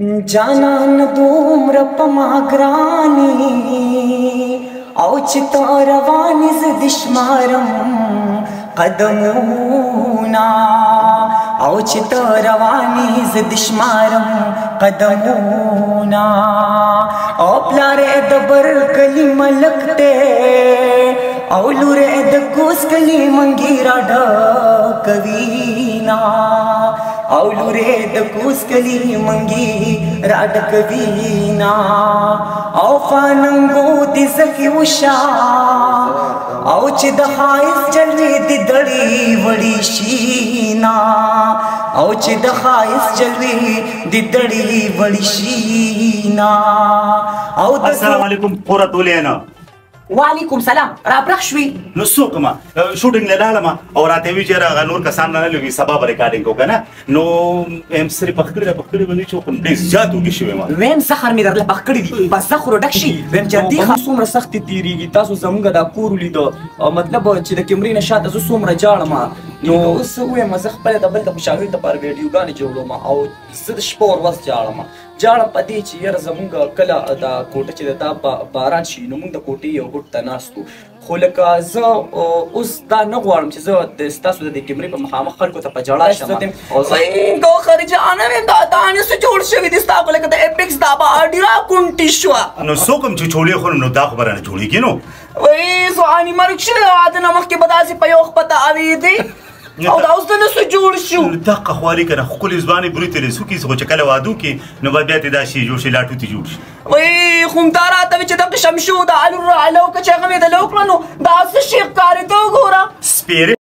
جانان دومره په ما ګراني او چې ته روانې زه دې شمارم قدمونه، او چې ته روانې زه دې شمارم قدمونه. او پلار یې د بر کلي ملک دی او لور یې د کوز کلي منګي راډکوینه، او لور یې د کوز کلي منګي راډکوینه. او فاننګو دې زخي وشا او چې د ښایست جلوې دې دړې وړې شینا، او چې د ښایست جلوې دې دړې وړې شینا. او د السلام علیکم قرة العین. وعلیکم سلام. رابرخ شوي؟ نو څه وکړم، شوټینګ له لاړم او راته وی چې هغه نور کسان نه لوي، سبا به ریکارډینګ وکړه نه. نو ایم سری پخ کړی پخ کړی باندې چې کوم ډېر زیات وږي شوی ما. ویم زخر مې درله پخ کړي دي، بس زخرو ډک شي. ویم چې دې څومره سختې تېرېږي. تاسو زمونږ دا کور ولیده، مطلب چې د کیمرې نه شاته زه څومره ژاړم. نو اوس ووایم زه خپله د بل د خوشحالۍ لپاره ویډیوګانې جوړوم او زه د شپه ورځ ژاړم، ژاړم په دې چې یاره زمونږ کله دا کوټه چې دا باران شي نو مونږ د کوټې یو ګوټ ته ناست وو. خو لکه زه اوس دا نه غواړم چې زه د ستاسو د دې کیمرې په مخامخ خلکو ته په ژړا شم. او زه ګوهر جانه مې دا دانې څه جوړ شوي دي ستا خو لکه د اپیکس دا باډي را کونټي شوه. نو څوک هم چې چولې خورم نو دا خو به رانه جوړېږي. نو وایي ځواني مرګ شوی واده نه مخکې به داسې په یو خپه تاوېدې او دا اوس دنه څه جوړ شو. دقه خواري که نه ښکلې ځوانې برېتې له څوکې خو چې کله واده وکړي نو به بیا ترې دا شی جوړ شي، لاټو ترې جوړ شي. وایي خو همدا راته وي چې دغه شمشو د الور راله وکړه چې هغه مې د له وکړه نو دا څه شی ښکاري ته وګوره. سپېرې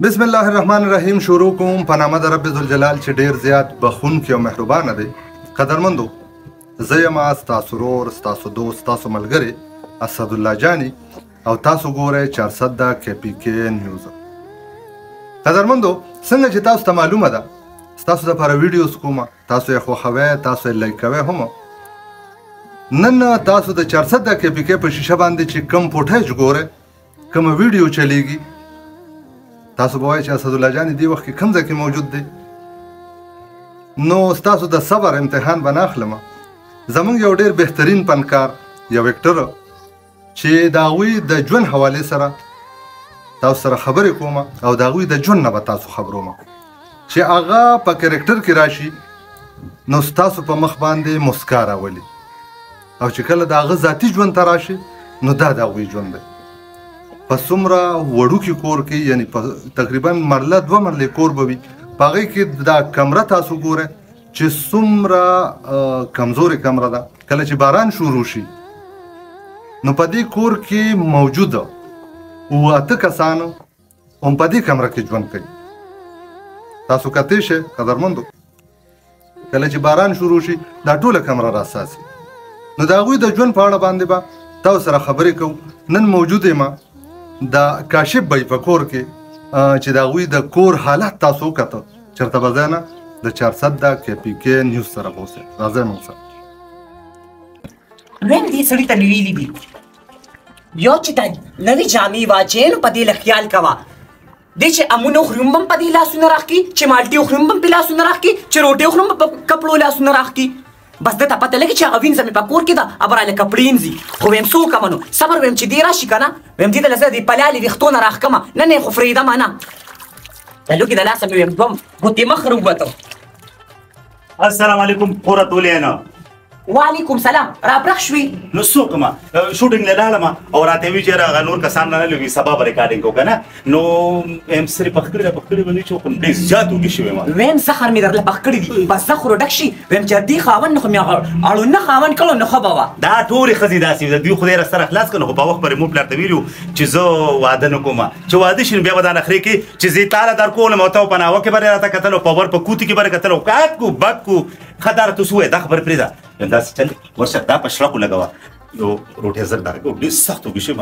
بسم الله الرحمن الرحیم. شروع کوم په نامه د رب ذوالجلال چې ډیر زیات بخونکی او مهربانه دی. قدرمندو، زه یم ستاسو ورور، ستاسو دوست، ستاسو ملګری اسدالله جاني او تاسو ګورئ چارسده کې پی کې نیوز. قدرمندو، څنګه چې تاسو ته معلومه ده ستاسو دپاره ویډیوز کومه، تاسو یې خوښوئ، تاسو یې لایک کوئ هم. نن تاسو د چارسده کې پی کې په شیشه باندې چې کوم فوټیج ګورئ، کومه ویډیو چلیږي، تاسو به وایئ چې اسدالله جان دې وخت کې کوم ځای کې موجود دی. نو ستاسو د صبر امتحان به نه اخلم. زمونږ یو ډېر بهترین فنکار، یو اکټر چې د هغوی د ژوند حوالې سره تاسو سره خبرې کوم او د هغوی د ژوند نه به تاسو خبروم چې هغه په کرکټر کې راشي نو ستاسو په مخ باندې مسکا راولي او چې کله د هغه ذاتي ژوند ته راشي نو دا د هغوی ژوند دی. په څومره وړوکي کور کې، یعنی په تقریبا مرله دوه مرلې کور به وي، په هغې کې دا کمره تاسو ګورئ چې څومره کمزورې کمره ده. کله چې باران شروع شي نو په دې کور کې موجود 8 کسان هم په دې کمره کې ژوند کوي. تاسو کتی شئ قدرمندو، کله چې باران شروع شي دا ټوله کمره راساسي. نو د هغوی د ژوند په اړه باندې به تاسو سره خبرې کوو. نن موجود یم د کاشف بای په کور کې چې د هغوی د کور حالت تاسو وکته. چېرته به ځای نه د چارسده کې پی کې نیوز سره به اوسئ. راځئ موږ سره. ویم دې سړي ته مې ویلي دي یو چې دا نوې جامې واچوې نو په دې له خیال کوه، دې چې امونه وخوري هم په دې لاسونه راښکي، چې مالټې وخوري هم په لاسونه راښکي، چې روټۍ وخوري هم په کپړو لاسونه راښکي. بس ده ته پته لګي چې هغه وینځه مې په کور کې ده او راله کپړې وینځي. خو ویم څه وکړم نو صبر، ویم چې دی راشي که نه، ویم دې ته له زه د پلالې ویښتو نه راښکمه، نه نه خو پرېږدمه نه. د لوګي د لاسه مې ویم دوم ګوتې مخ راووته. السلام علیکم قرة العین. وعلیکم سلام. رابرخ شوې؟ نو څه وکړم، شوټینګ له لاړم او راته وی چې هغه نور کسان رانه وي سبا به ریکارډینګ کوو که نه، نو یم سرې پخ کړي را پخ کړي به نه چې خو ډېر زیات وږي شوی ما. ویم زخر مې درله پخ کړي دي، بس زخر ډک شي. ویم چې دې خاوند خو مې هغه اړونه خاوند کړو نو ښه به وه. دا ټولې ښځې داسې دي، دوی خدای را سره خلاص کړه. خو په وخت پورې مور پلار ته ویلي چې زه واده نه کوم، چې واده شي نو بیا به دا نخرې کوي چې زه یې تاله در کولم او ته په ناوه کې به راته کتل او په ور په کوتي کې به کتل او کات کو بک کو. ښه دا راته څه ووایه، دا خبره پرېږده، داسې چل ورشه دا په شړکو لګوه. نو روټۍ زر دغه کوم ډېر سخت وږی شوم،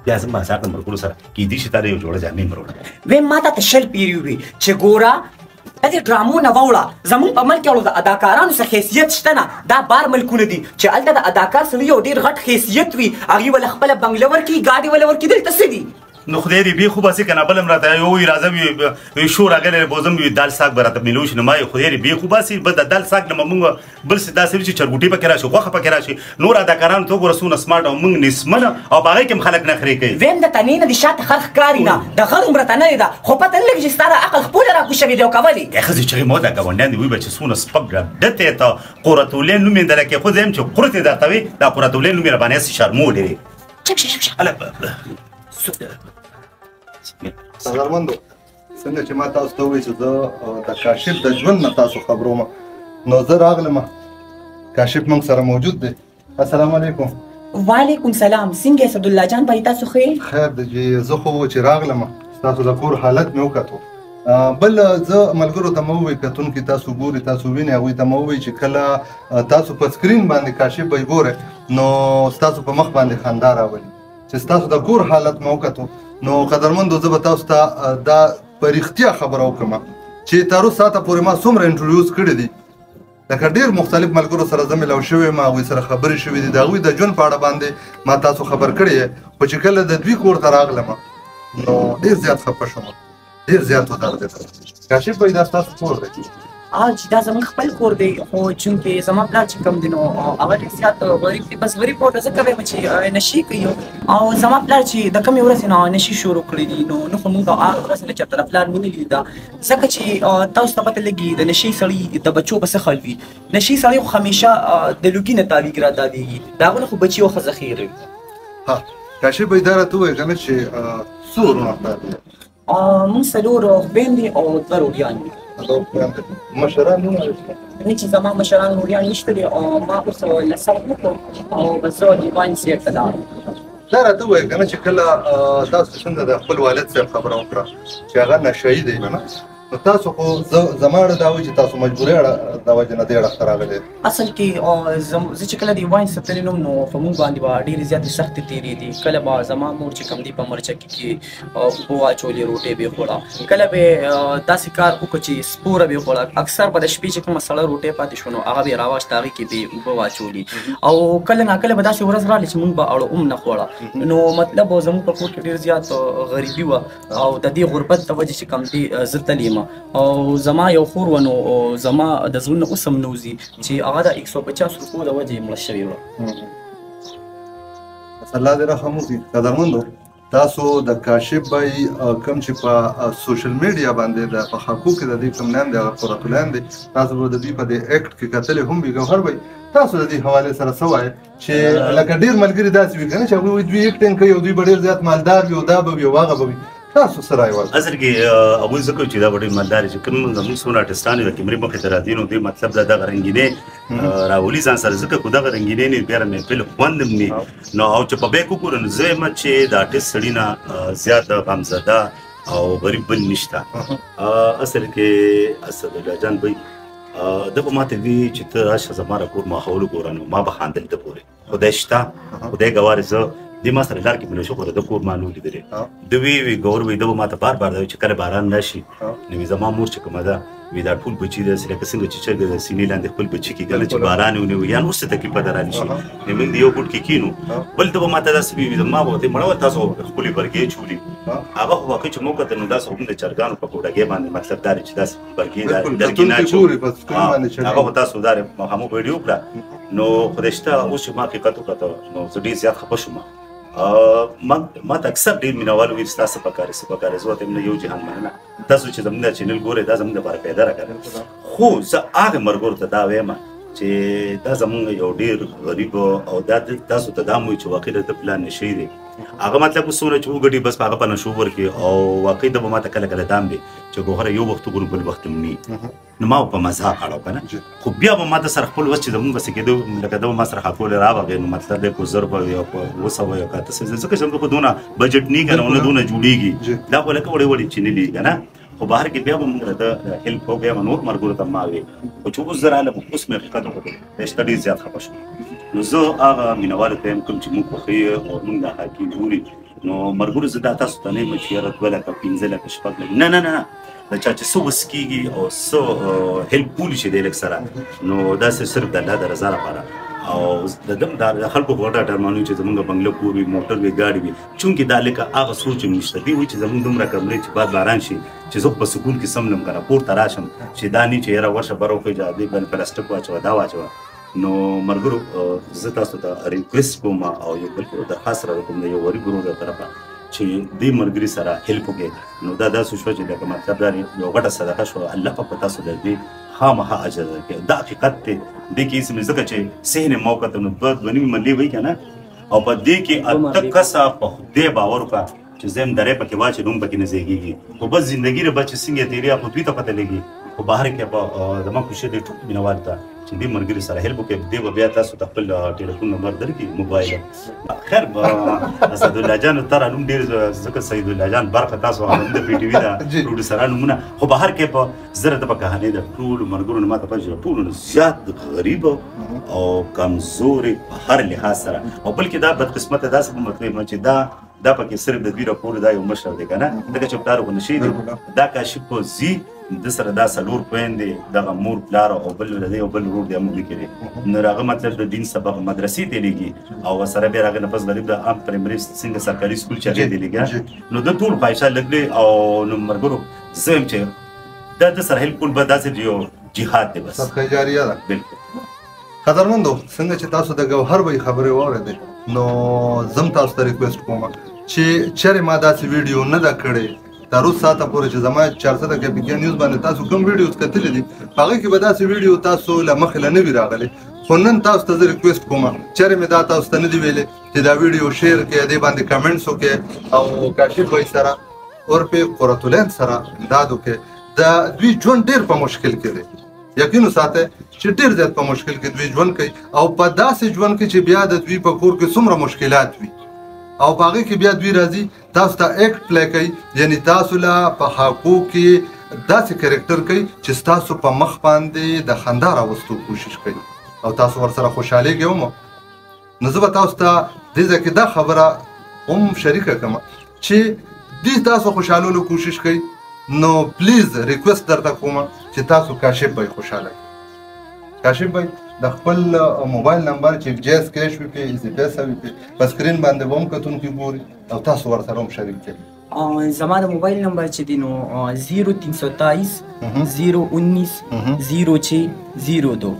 بیا ځم بازار ته ملګرو سره، کېدای شي تا له یو جوړه جامې هم راوړم. ویم ما ته شل پیرې وي چې ګوره د دې ډرامو نه واوړه، زمونږ په ملک کې د اداکارانو څه حیثیت شته نه، دا بار ملکونه دي چې هلته د اداکار سړي یو ډېر غټ حیثیت وي، هغوی ول خپله بنګله ورکړي، ګاډي وله ورکړي. دلته څه دي؟ نو خدای دې بې خو باسي که نه، بل هم راته ووایي راځه وي شور راغلی بوزم وي دال ساګ به راته میلو شي، نو ما یې خدای دې بې خو باسي. بس د دال ساګ نه به مونږ بل څه داسې وي چې چرګوټي پکې راشي، غوښه پکې راشي. نور اداکاران ته وګوره څومره سمارټ او مونږ نسمنه او په هغې کې هم خلک نخرې کوي. ویم د تنې نه دې شاته خر ښکاري نه، د غر عمره تنه ده، خو پته نه لګي چې ستا د عقل خپله راکوشوي دی او که ولې. ای ښځې چغې مو دا ګاونډیان دې وایي به چې څومره سپک ډته ته قرتولین نوم یې درکې، خو زه یم چې قرت یې درته وي، دا قرتولین نوم یې راباندې هسې شرمولی دی. چپ شه چپ شه. قدرمندو څنګه چې ما تاسو ته وویل چې زه د کاشف د ژوند نه تاسو خبروم، نو زه راغلم، کاشف موږ سره موجود دی. السلام علیکم. وعلیکم سلام. څنګه یې اسدالله جان بھائی، تاسو ښه یې؟ خیر دی جي، زه خو چې راغلم ستاسو د کور حالت مې وکتو. بل زه ملګرو ته مې وویل، کتونکي تاسو ګوري تاسو وینئ، هغوی ته مې وویل چې کله تاسو په سکرین باندې کاشف بھائی ګورئ نو ستاسو په مخ باندې خندا راولي. چې ستاسو د کور حالت مې وکتو، نو قدرمندو زه به تاسو ته دا په رښتیا خبره وکړم چې تر اوسه ساعته پورې ما څومره انټرویوز کړي دي، لکه ډېر مختلف ملګرو سره زه میلاو شوی یم، هغوی سره خبرې شوې دي، د هغوی د ژوند په اړه باندې ما تاسو خبر کړی یې. خو چې کله د دوی کور ته راغلم نو ډېر زیات خفه شوم، ډېر زیات ودردېدم. کاشف بھائی دا ستاسو کور دی؟ چې دا زموږ خپل کور دی، خو چونکې زما پلار چې کوم دی نو هغه ډېر زیات غریب دی، بس غریب ورته ځکه وایم چې نشي کوي. او زما پلار چې د کومې ورځې نه نشي شروع کړې دي نو خو موږ هغه ورځ نه چېرته د پلار مینه لیده، ځکه چې تاسو ته پته لګي د نشي سړي د بچو به څه خل وي. نشي سړی خو همیشه د لوګي نه تاویږي را تاویږي، د هغه نه خو بچي او ښځه خېره وي. ها کاشف بھائی دا راته ووایه که نه چې څو وروڼه پلار دی؟ موږ څلور خویندې او دوه روریان دي. مشران نه نه چې زما مشران نوریان نشته دي، او ما اوس لسم وکړو او بس زه دیوان سیټ ته لاړم. دا راته ووایه که نه چې کله تاسو څنګه د خپل والد صاحب خبره وکړه چې هغه نشه یي دی که نه، نو تاسو خو زما اړه دا وایي چې تاسو مجبورۍ اړه د وجې نه دې اړخ ته راغلی. اصل کې زه چې کله د واین ستلی نوم نو په موږ باندې به ډېرې زیاتې سختې تېرېدې. کله به زما مور چې کوم دی په مرچکې کې اوبه واچولې، روټۍ به یې خوړه، کله به یې داسې کار وکړو چې سپوره به یې خوړه. اکثر به د شپې چې کومه سړه روټۍ پاتې شوه نو هغه به یې راواخیسته، هغې کې به یې اوبه واچولې. او کله ناکله به داسې ورځ راغله چې موږ به اړه هم نه خوړه. نو مطلب زموږ په کور کې ډېر زیات غریبي وه، او د دې غربت د وجې چې کوم دی زه تللی یم. او زما یو خور وه نو زما د زړه نه اوس هم نه وځي چې هغه د 150 روپو د وجې مړه شوې وه. بس الله دې رحم وکړي. قدرمندو تاسو د کاشف بھائی کوم چې په سوشل میډیا باندې د په خاکو کې د دې کوم نام دی هغه قرة العین دی، تاسو به د دوی په دې اکټ کې کتلی هم وي. ګوهر بھائی تاسو د دې حوالې سره څه وایئ چې لکه ډېر ملګري داسې وي که نه چې هغوی وایي دوی اکټینګ کوي او دوی به ډېر زیات مالدار وي او دا به وي او هغه به وي، تاسو څه رایه ورکړئ؟ اصل کې هغوی ځکه چې دا به ډېر مالدار چې کوم زموږ څومره آرټسټان د کیمرې مخې ته راځي نو دوی مطلب دا دغه رنګینې راولي ځان سره، ځکه خو دغه رنګینې نه بیا محفل خوند هم نه. نو او چې په بیک وګورو نو زه یم چې د آرټسټ سړي نه زیات غمزده او غریب بل نشته. اصل کې اسدالله جان بھائی ده به ماته وي چې ته راشه زما د کور ماحول وګوره، نو ما به خاندل ده پورې خدای شته خدای ګوارې زه دې ما سره لار کې مله شو خو د کور ما نه ولیدلې. ده وی وی ګور وی ده به ماته بار بار دا وی چې کله باران راشي نو وی زما مور چې کومه ده وی دا ټول بچي داسې لکه څنګه چې چرګه د سینې لاندې خپل بچي کې کنه چې باران ونیو یا نور څه تکلیف به درانه شي، نو موږ د یو ګوټ کې کینو. بل ته به ماته داسې وي، ما به ورته مړه وه تاسو ښکلې برګې چولي، هغه خو واقعي چې مو کتل نو داسې هم د چرګانو په کوډګۍ باندې مطلب دا دی چې داسې برګې درګې نه اچولي، هغه خو تاسو دا مخامخ ویډیو کړه. نو خدای شته اوس چې ما حقیقت وکته نو زه ډېر زیات خفه شوم. ما ته اکثر ډېر مینهوال وویل ستا څه پکار څه پکار، زه ورته وایم نه یو جهان مننه، تاسو چې زموږ دا چینل ګورئ دا زموږ دپاره پیدا راکړه. خو زه هغه ملګرو ته دا وایم چې دا زموږ یو ډېر غریب او دا تاسو ته دا مو چې واقعي د ده پلان نشي دی، هغه مطلب څومره چې وګټي بس په هغه په نشو ورکړي. او واقعي ده به ما ته کله کله دام دی چې ګوهره یو وخت وګورو بل وخت هم نه، نو ما په مزاق اړو که نه، خو بیا به ما د سره خپل وس چې زموږ بسې کېدو لکه ده به ما سره خاکولې راوغی، نو مطلب دی کو 1000 به وي او که 700 وي او که 800، ځکه چې زموږ خو دونه بجټ نه که نه نه دونه جوړېږي، دا خو لکه وړې وړې چینلې که نه. خو بهر کې بیا به موږ د هیلپ کوو، بیا به نور ملګرو ته ما وي. خو چې اوس زه رالم اوس مې حقیقت وکړ رښتا ډېر زیات خفه شوم. نو زه هغه مینهوالو ته یم کوم چې موږ خوښوي او موږ د حاکي ګوري، نو ملګرو زه دا تاسو ته نه یم چې یاره 2 لکه 5 لکه 6 لکه، نه نه نه، د چا چې څه وس کېږي او څه هیلپ کولی شي دی لږ سره، نو داسې صرف د الله د رضا لپاره. او د دم د خلکو په غټه ارمانو چې زمونږ بنګله کور وي، موټر وي، ګاډي وي، چونکې دا لکه هغه سوچ هم نشته. دی وایي چې زمونږ دومره کمرې چې باد باران شي چې زه په سکون کې سملم که نه کور ته راشم، چې دا نه چې یاره ورشه بره وخېژه دې باندې پلاستیک واچوه دا واچوه. نو ملګرو زه تاسو ته ریکویسټ کوم او یو بل درخواست را کوم د یو غریب ورور له طرفه چې دې ملګري سره هیلپ وکړئ. نو دا داسې شوه چې لکه مطلب دا یو غټه صدقه شوه، الله پاک به تاسو له دې خامخا اجر درکړي. دا حقیقت دی، دې کې هېڅ مې ځکه چې صحن موقع ته نو 2.5 ملې وایي که نه، او په دې کې 8 کسه په خدای باور وکړه چې زه هم درې پکې واچوم نوم پکې نه زیږېږي، خو بس زندګي ره بچ څنګه تېرېږي خو دوی ته پته لګي. خو بهر کې به زما کوشش دی ټول مینهوالو ته چې دې ملګري سره هیلپ وکړي، دې به بیا تاسو ته خپل ټلیفون نمبر درکړي موبایل. خیر اسدالله جان ته نوم ډېر ځکه سیدالله جان برخه تاسو هم د پي ټي وي د پروډیوسرانو نومونه، خو بهر کې په زره د په کهانې د ټولو ملګرو نه ما ته پته ټولو نه زیات غریب او کمزوري په هر لحاظ سره، او بلکې دا بدقسمته داسې په مطلب چې دا پکې صرف د دوی راپور دا یو مشر دی که نه، ځکه چې پلار خو نشي دی، دا کاشف په ځي د سره دا 4 خویندې دغه مور پلار او بل دی او بل ورور دی هم لیکي دی، نو هغه مطلب د دین سبق مدرسې ته لېږي او ورسره بیا هغه نه پس غریب د عام پرایمري څنګه سرکاري سکول چې هغې ته لېږي، نو د ټول خواهشات لږ او نو ملګرو زه وایم چې دا د سره هیلپ کول به داسې یو جهاد دی بس، صدقه جاریه ده. بالکل. قدرمندو څنګه چې تاسو د ګوهر بھائی خبرې واورېدې، نو زه هم تاسو ته ریکویسټ کوم چې چېرې ما داسې ویډیو نه ده کړې تر اوس ساعته پورې چې زما 400 کې پي کې نیوز باندې تاسو کوم ویډیوز کتلي دي، په هغې کې به داسې ویډیو تاسو له مخې له نه وي راغلې. خو نن تاسو ته زه ریکویسټ کوم چېرې مې دا تاسو ته نه دي ویلې چې دا ویډیو شیر کړئ، دې باندې کمنټس وکړئ او کاشف بھائی سره عرف قرةالعین سره امداد وکړئ. د دوی ژوند ډېر په مشکل کې دی، یقین وساتئ چې ډېر زیات په مشکل کې دوی ژوند کوي، او په داسې ژوند کې چې بیا د دوی په کور کې څومره مشکلات وي او په هغې کې بیا دوی راځي تاسو ته اکټ پلی کوي، یعنی تاسو له په خاکو کې داسې کرکټر کوي چې ستاسو په مخ باندې د خندا راوستو کوشش کوي او تاسو ورسره خوشحالېږئ هم. نو زه به تاسو ته دې ځای کې دا خبره هم شریکه کړم چې دوی تاسو خوشحالولو کوشش کوي، نو پلیز ریکویسټ درته کوم چې تاسو کاشف بھائی خوشحاله کړئ. کاشف بھائی د خپل موبایل نمبر چې جیز کیش وي پې ایزي پیسه وي پې په سکرین باندې به هم کتونکي ګوري او تاسو ورسره هم شریک کړئ. زما د موبایل نمبر چې دی نو 0323 019 06 02،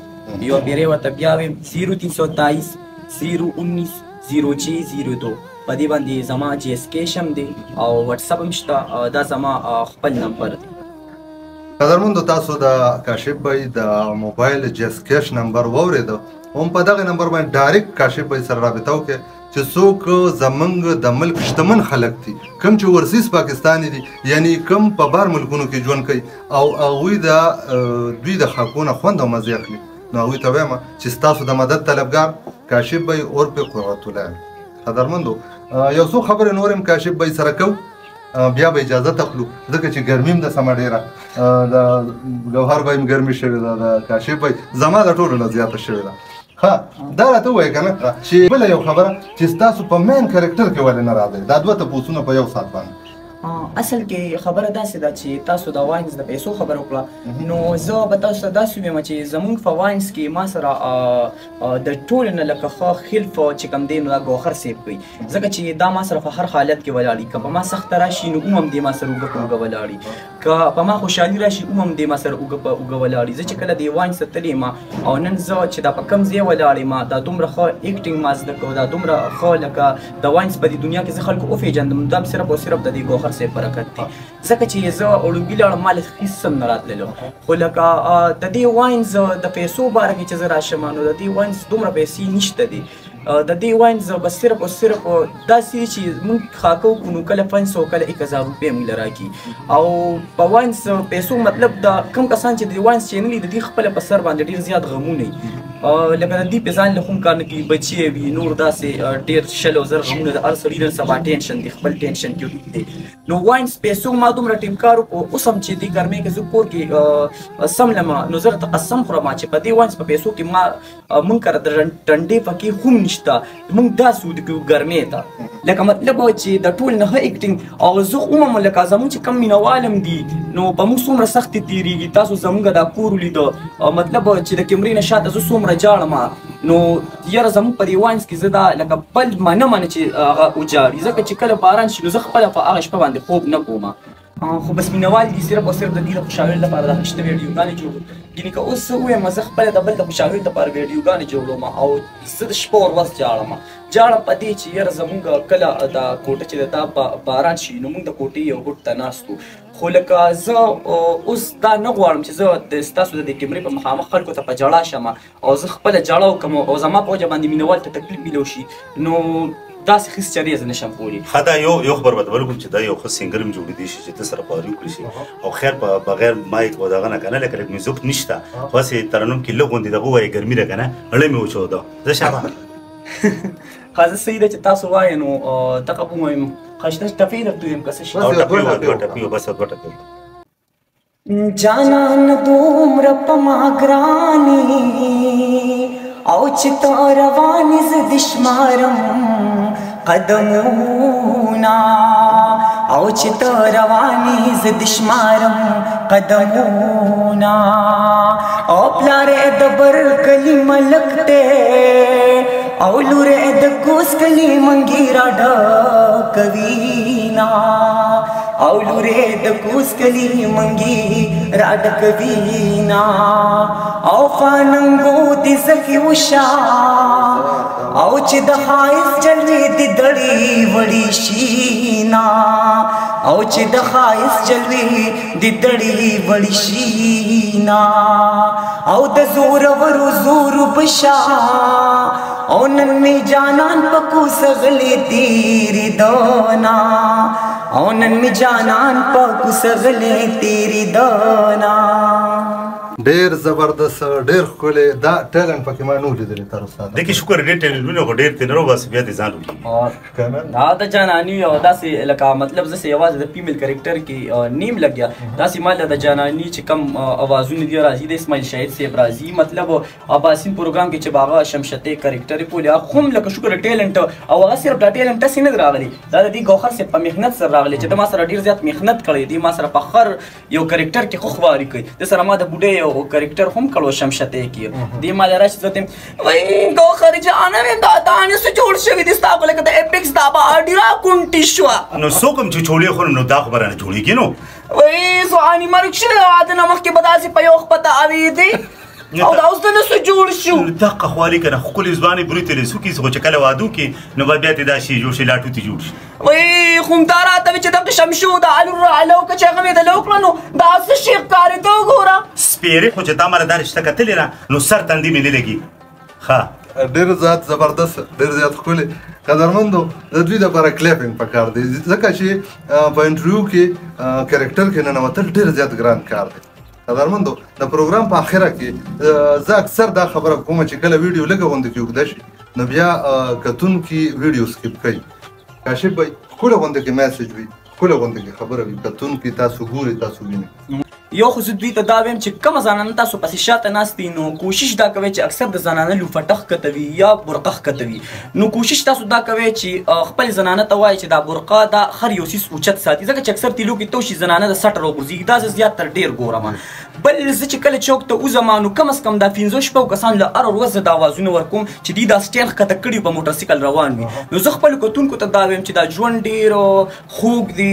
یو پیرې ورته بیا وایم 0323 019 06 02. په دې باندې زما جیز کیش هم دی او واتساپ هم شته، دا زما خپل نمبر دی. قدرمندو تاسو د کاشف بھائی د موبایل جیز کیش نمبر واورېده، هم په دغه نمبر باندې ډایرکټ کاشف بھائی سره رابطه وکړئ چې څوک زمونږ د ملک شتمن خلک دي، کوم چې اورسیز پاکستاني دي، یعنی کوم په بار ملکونو کې ژوند کوي او هغوی د دوی د خاکو نه خوند او مزې اخلي، نو هغوی ته وایم چې ستاسو د مدد طلبګار کاشف بھائی عرف قرةالعین. قدرمندو یو څو خبرې نور هم کاشف بھائی سره کوو، بیا به اجازه اخلو ځکه چې ګرمي هم ده سمه ډېره، د ګوهر بھائی هم ګرمي شوې ده، د کاشف بھائی زما د ټولو نه زیاته شوې ده. ښه دا راته ووایه که نه چې بله یو خبره چې ستاسو په مین کرکټر کې ولې نه راځئ؟ دا دوه تپوسونه په یو ساعت باندې. اصل کې خبره داسې ده چې تاسو د واینز د پیسو خبره وکړه، نو زه به تاسو ته داسې ووایم چې زمونږ په واینز کې ما سره د ټولو نه لکه ښه خلف چې کوم دی نو دا ګوهر صاحب کوي، ځکه چې دا ما سره په هر حالت کې ولاړي. که په ما سخته راشي نو هم دی ما سره اوږه په اوږه ولاړي، که په ما خوشحالي راشي هم دی ما سره اوږه په اوږه ولاړي. زه چې کله د واینز ته تللی یم او نن زه چې دا په کوم ځای ولاړ یم، دا دومره ښه acting ما زده کړو، دا دومره ښه لکه د واینز په دې دنیا کې زه خلکو وپېژندم، دا صرف او صرف د دې ګوهر صاحب برکت دی. ځکه چې زه وړومبي لاړم ما له هېڅ هم نه راتللو، خو لکه د دې واینز د پیسو باره کې چې زه راشم نو د دې واینز دومره پیسې نشته دي. د دې واینز بس صرف او صرف داسې چې موږ خاکه وکړو نو کله 500 کله 1000 روپۍ موږ له راکړي. او په واینز پیسو مطلب د کوم کسان چې د واینز چینل د دې خپله په سر باندې ډېر زیات غمونه وي، لکه د دې په ځان له هم کار نه کوي، بچي یې وي نور داسې ډېر شل او زر غمونه د هر سړي نن سبا tension دی، خپل tension کې ډوب دی. نو واینز پیسو ما دومره ټیم کار وکړو. اوس هم چې دې ګرمۍ کې زه کور کې سم لمه نو زه راته قسم خورم چې په دې واینز په پیسو کې ما مونږ کره د ټنډې پکې هم نشته، مونږ داسې ویده کوو ګرمۍ ته، لکه مطلب چې د ټول نه ښه acting. او زه ومم لکه زمونږ چې کم مینوال هم دي نو په موږ څومره سختې تېرېږي. تاسو زمونږ دا کور ولیده، مطلب چې د کیمرې نه شاته زه څومره ژاړم نو یاره زمونږ په دې واینز کې زه دا لکه بل ما نه منه چې هغه وژاړي، ځکه چې کله باران شي نو زه خپله په هغه شپه باندې خوب نه کوم. خو بس مینوال دي صرف او صرف د دې د خوشحالۍ لپاره دا خشته ویډیوګانې جوړو. ګینې که اوس زه ووایم زه خپله د بل د خوشحالۍ لپاره ویډیوګانې جوړوم او زه د شپه ور ورځ ژاړم، ژاړم په دې چې یاره زمونږ کله دا کوټه چې دا باران شي نو مونږ د کوټې یو ګوټ ته ناست وو. خو لکه زه اوس دا نه غواړم چې زه د ستاسو د دې کیمرې په مخامخ خلکو ته په ژړا شم او زه خپله ژړا وکړم او زما په وجه باندې مینوال ته تکلیف میلو شي، نو داسې هېڅ چرې زه نشم کولی. ښه دا یو خبر به ولګوم چې دا یو ښه singer هم جوړېدی شي چې ته سره خواري وکړي شي او خیر په بغیر mic او دغه نه که نه لکه لږ میوزک نشته، خو هسې ترنم کې لږ غوندې دغه ووایې ګرمي ده که نه زړه مې وچاوده. زه شابه ښه زه صحیح ده چې تاسو وایې نو دغه به ووایم. ښه ټپې درته ووایم که څه شي؟ او ټپې ووایه، دوه ټپې ووایه، بس دوه ټپې. جانان دومره په ما ګرانې او چې ته روانې زه دې شمارم قدمونه، او چې ته روانې زه دې شمارم قدمونه، او پلار یې د بر کلي ملک دی او لور یې د کوز کلي منګي را ډکوي نه، او لور یې د کوز کلي منګي را ډکوي نه، او فاننګو دې زخې وشه او چې د ښایست جلوې دې دړې وړې شي نه، او چې د ښایست جلوې دې دړې وړې شي نه، او د زورورو زور وبشه او نن مې جانان په کوڅه غلې تېرې دنا، او نن مې جانان په کوڅه غلې تېرې دنا. ډېر زبردست، ډېر ښکلی دا talent پکې ما نه و لیدلی تر اوسه. دې کې شکر ډېر ټیلنټونه خو ډېر تنر وباسي بیا دې ځان وکړي که نه؟ دا د جاناني او داسې لکه مطلب زه یوازې د female character کې نیم لګیا، داسې ما له د جاناني چې کم اوازونه دي راځي، د اسماعیل شاهد صاحب راځي، مطلب اباسین پروګرام کې چې به هغه شمشتې character یې کولې، هغه هم لکه شکر talent، او هغه صرف دا talent هسې نه دی راغلی، دا د دې ګوهر صاحب په محنت سره راغلی چې ده ما سره ډېر زیات محنت کړی دی، ما سره په هر یو character کې ښه خواري کوي. ده سره ما د بوډۍ یو character هم کړو شمشتې کې، دې ما له راشي زه ته وایي ګوهر جانه مې دا دانې څه جوړ شوي دي ستا خو لکه د اپیکس دا باډي را کونټي شوه. نو څوک هم چې چولې خورم نو دا خو به رانه جوړېږي نو. وایي ځواني مرګ شوی واده نه مخکې به داسې په یو خپه تاوېدې او دا اوس د نه څه جوړ شو. دقه خواري که نه ښکلې ځوانې برېتې له څوکې خو چې کله واده وکړي نو به بیا ترې دا شی جوړ شي، لاټوتې جوړ شي. وایي خو همدا راته وي چې دغه شمشو د الور راله وکړه چې هغه مې د له وکړه نو دا څه شی ښکارېده وګوره. سپېرې خو چې تا ماله دا رشته کتلې نه نو سر تندي مې نه لګي. ښه ډېر زیات زبردست، ډېر زیات ښکلی. قدرمندو د دوی دپاره clapping پکار دی، ځکه چې په interview کې character کې ننوتل ډېر زیات ګران کار دی. قدرمندو د پروګرام په اخره کې زه اکثر دا خبره کوم چې کله ویډیو لږه غوندې کې اوږده شي نو بیا کتونکي ویډیو skip کوي. کاشف بھائی ښکلې غوندې کې message وي، ښکلې غوندې کې خبره وي، کتونکي تاسو ګوري، تاسو وینئ. یو خو زه دوی ته دا وایم چې کومه زنانه تاسو پسې شاته ناست دي، نو کوشش دا کوئ چې اکثر د زنانه لوفټه ښکته وي یا برقه ښکته وي، نو کوشش تاسو دا کوئ چې خپل زنانه ته وایئ چې دا برقه دا هر یو څیز اوچت ساتي، ځکه چې اکثر تیلو کې توشي زنانه د سټ راغورځېږي. دا زه زیات تر ډېر ګورم. بل زه چې کله چوک ته وځم نو کم از کم دا پنځو شپږو کسان له هره ورځ زه دا اوازونه ورکوم چې دوی دا سټین ښکته کړي په موټرسایکل روان وي. نو زه خپلو کتونکو ته دا وایم چې دا ژوند ډېر خوږ دی،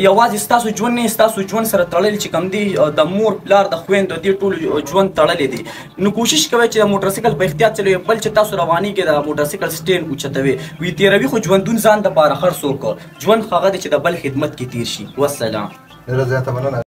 یوازې ستاسو ژوند نه، ستاسو ژوند سره تړلی چې کوم دی د مور پلار د خویندو دې ټولو ژوند تړلی دی. نو کوشش کوئ چې د موټرسایکل په احتیاط چلوئ. بل چې تاسو روانېږئ د موټرسایکل سټین اوچتوئ وي تېروي، خو ژوندون ځان دپاره هر څوک ژوند هغه دی چې د بل خدمت کې تېر شي. والسلام. ډېره زیاته مننه.